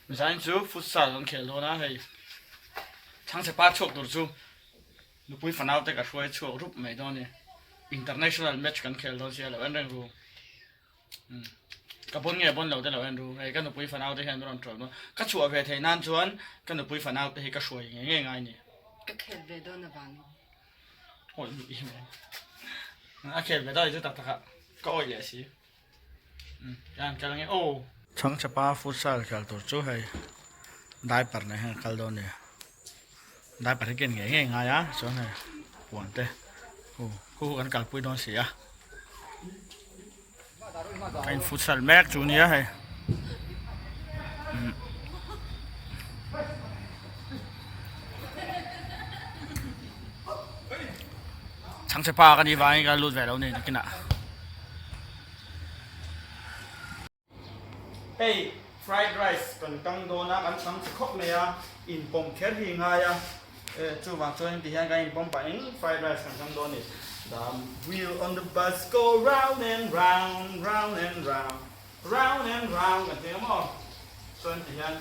Zain chu futsal kan khel dawn a hei chhangchhe pa chhuak tur chu nupui fanau te ka hruai chhuak rup mai dawn a ni international match kan khel dawn sia lo en reng ru ka pawn nge pawn lo te lo en ru hei ka nupui fanau te hian min rawn ṭawlh dawn ka chhuah ve theih nan chuan ka nupui fanau te hi ka hruai ngei ngei ngai a ni. Ka khel ve dawn avangin. Awi a khel ve dawn chu tak tak ah ka awih leh si. Hian kal ange aw. Chhangchhepa futsal khel tur chu hei diaper nen hian a kal dawn a ni. Diaper hi ken ngei ngei ngai a chuan hei puan te khu khu kan kalpui dawn si a. Ka in futsal mek chu nia hei. Chhangchhepa ka nih vangin ka lut ve lo ni nakinah. Hei fried rice kan kang dawn a, kan chhang che khawp mai a, inpawm kher hi ngai a, chuvang chuan ti hian kan inpawm pahin fried rice kan kang dawn a ni. The wheel on the bus go round and round, round and round, round and round kan ti ang maw? Chuan ti hian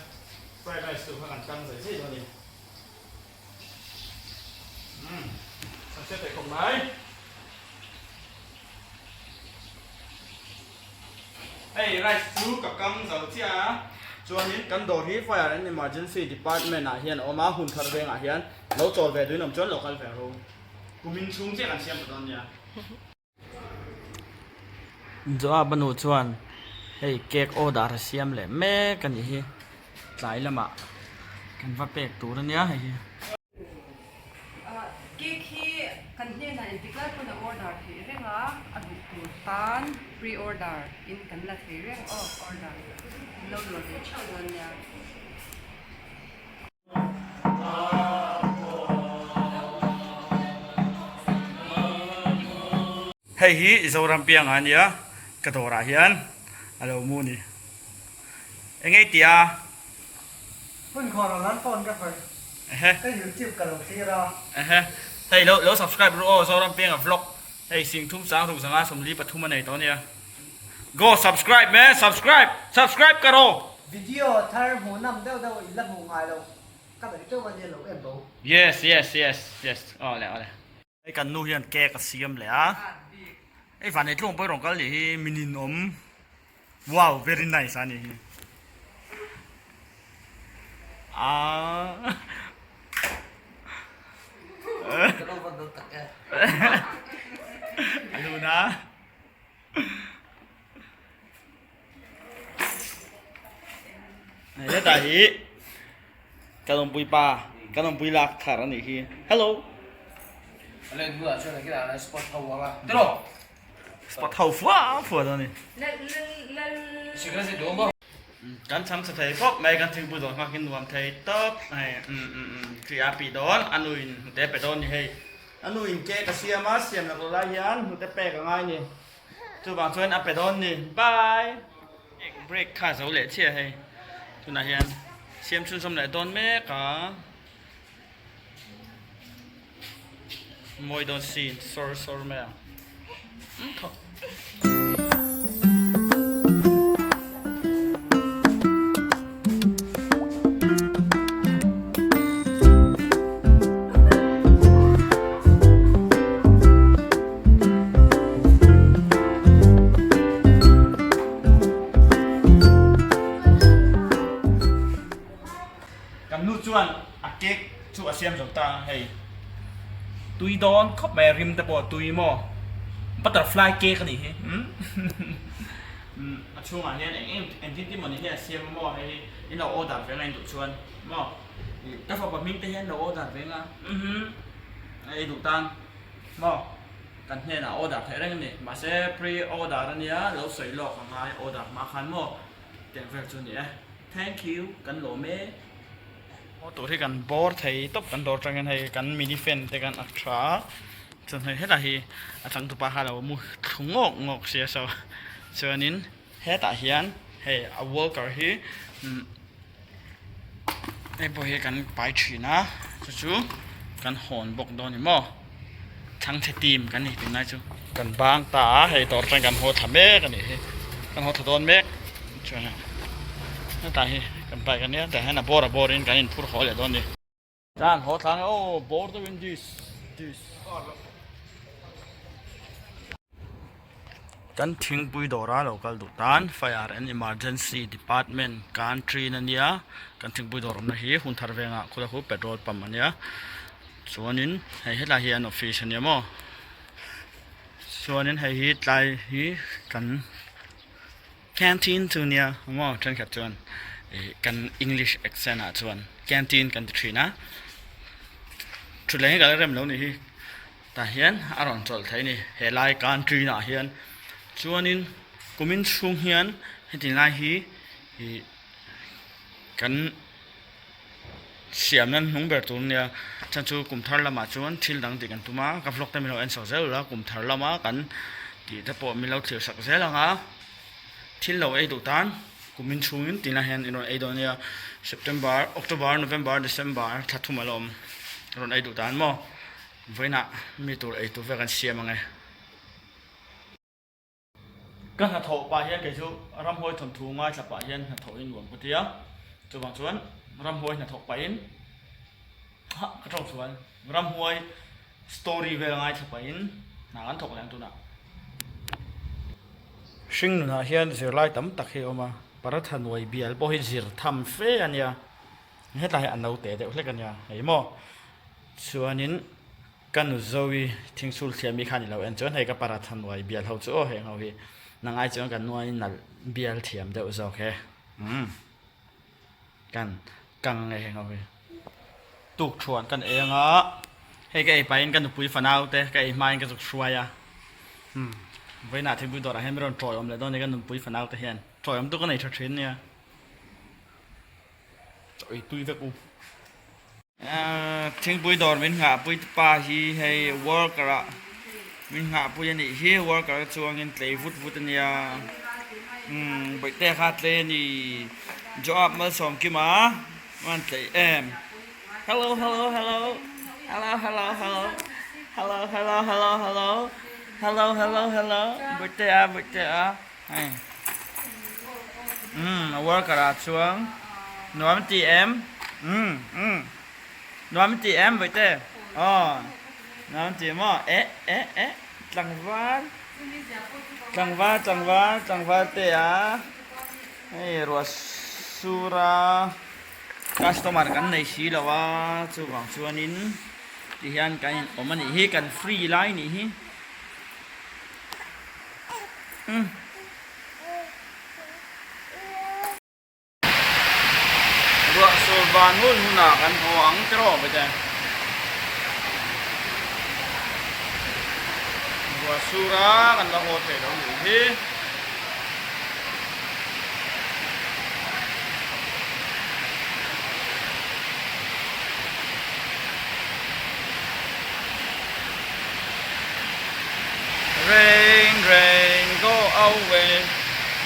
fried rice chu kha kan kang zai zai dawn a ni. Umm, chhang che thei khawp mai. Hei rice chu ka kam zo chiah a, chuanin kan dawr hi Fire and Emergency Department ah hian a awm a, hun thar vengah hian lo chawl ve duin awm chuan lo kal ve ru. Kumin chhung chiah kan siam ta dawn nia. Joab a nu chuan hei cake order a siam leh mek a nih hi, tlai lamah kan va pek tur a nia hei hi. Cake hi kan hnenah engtik lai pawn a order theih reng a, a duh tur tan pre order in kan la thei reng aw order in lo dawr ve theuh dawn nia. Hei hi Zoram piang a nia ka dawrah hian a lo mu ni. Eng ei tia? Hun khuar ang an phone ka khawih. Ehe. Ka youtube ka lo thlir a. Ehe. Hei lo lo subscribe ru aw Zoram Pianga vlog. Hei sing thum sang ruk zanga 43 a nei tawh ania. Go subscribe man subscribe subscribe ka ro. Video thar hmuh nam deuh deuh in la hmuh ngai lo ka bei teuh a nia lo em bo. Yes yes yes yes awle awle. Hei kan nu hian cake a siam leh a. Hei vanei tlung pawh i rawn kal nih hi minin awm. Wow very nice a nih hi. Aa. A lun a. Hetah hi ka lawmpui pa ka lawmpui lak thar a nih hi. Hello. Spot ho fua fua dawn a ni. Kan chhang chhe thei khawp mai kan thingpui dawn nghak in nuam thei tawp hei khi a pi dawn a nu in hnute pe dawn ni hei a nu in cake a siam a siam lak lo lai hian hnute pek a ngai ni chuvang chuan a pe dawn ni bye cake break kha zo leh chiah hei tunah hian siam chhunzawm leh dawn mek a. Mawi dawn sin sawr sawr mai ang. Kan nu chuan a cake chu a siam zo ta a, hei tui dawn khawp mai a rim te pawh a tui maw butterfly cake a nih hi umm a chhungah hian eng eng engtin tin mawni hi a siam a maw hei hi in lo order ve nga in duh chuan maw ih ka fapa hming te hian lo order ve nga umm a ei duh tan maw kan hnenah order theih reng a ni mahse pre order a nia lo sawi lawk a ngai order hma khan maw tih vel chu a ni e. Thank you kan lawm e. Haw tur hi kan bawr thei tawp kan dawr atangin hei kan mini fan te kan ak tha a chuan hei hetah hi a changtupa kha lo mu thlu ngawk ngawk sia so chuanin hetah hian hei a walker hi hei pawh hi kan pai thin a chu chu kan hawn bawk dawn ni maw chhangchhe team kan ni tunlai chu kan bang ta a hei dawr atang kan haw thla mek a nih hi kan haw thla dawn mek chuan. Hetlai hi kan bike a nia, tah hian a bawr a bawrin kan inphur haw leh dawn a ni. Tan haw thlang e aw bawr deuhin this this. Kan thingpui dawra lo kal duh tan Fire and Emergency Department kan train a nia, kan thingpui dawr awmna hi hun thar vengah khula khu petrol pump a nia chuanin hei hetlai hi an office a nia maw chuanin hei hi tlai hi kan. Canteen chu nia maw thenkhat chuan ih kan english accent ah chuan canteen kan ti thin a thutthleng hi ka la rem lo nih hi tah hian a rawn chawlh theih a ni helai canteen ah hian chuanin kumin chhung hian heti lai hi ih kan siamna hnung ber tur ania chhan chu kum thar lamah chuan thil dang tih kan tum a ka vlog te min lo en chho zel a kum thar lama kan tih te pawh min lo thlir sak zel ang a thil lo ei duh tan kum in chhungin tih lai hian in rawn ei dawn ania September October November December thla thum a la awm rawn ei duh tan maw vawiinah mi tur ei tur vel kan siam ang e. Ka hnathawh pah hian kei chu ramhuai thawnthu ngaithla pah hian hnathawh in nuam ka ti a, chuvang chuan ramhuai hnathawk pahin hah ka tawng chuan ramhuai story vel ngaithla pahin hna kan thawk leh ang tunah. Hring nunah hian zirlai tam tak hi a awm a, paratha nuai bial pawh hi zir tham fe a nia, hetlai hi a naute deuh hlek a nia hei maw chuanin. Ka nu Zoe thingsul thiam mi kha ni lo en chuan hei ka paratha nuai bial ho chu aw heng ho hi nang ai chuan ka nuai nalh bial thiam deuh zawk he umm kan kang nge heng ho hi. Tuk thuan kan ei anga hei ka ei pahin ka nupui fanau te ka ei hmain ka zuk hruai a umm vawiinah thingpui dawrah hian min rawn tawiawm leh dawn a ni ka nupui fanau te hian tawiawm tu ka nei tha thin nia. Chaw ei tui vek u. Thingpui dawr min nghahpui te pa hi hei worker ah min nghahpui a nih hi worker a chuangin tlei vut vut a nia umm bawihte kha tlei a ni Joab Malsawmkima an tlei em hello hello hello hello hello hello hello hello hello hello hello hello hello bawihte a bawihte a. Hei umm a worker ah chuan nuam ti em umm umm nuam ti em vawitte aw nuam ti maw eh eh eh tlangval tlangval tlangval tlangval te a hei ruah sur a customer kan nei si lo a chuvang chuanin tihian kan in awm a nih hi kan free lai a nih hi. Ruah sur van hun hunah kan haw ang tiraw vete. Ruah sura kan la haw thei lo nih hi. Rain rain go away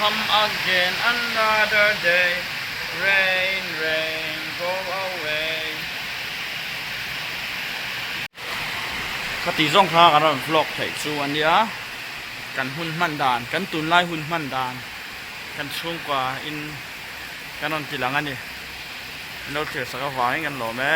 come again another day Rain rain go away Khati zawng kha kan rawn vlog theih chu a nia kan hun hman dan kan tunlai hun hman dan kan chhungkua in kan rawn ti lang a ni min lo thlir sak avangin kan lawm e.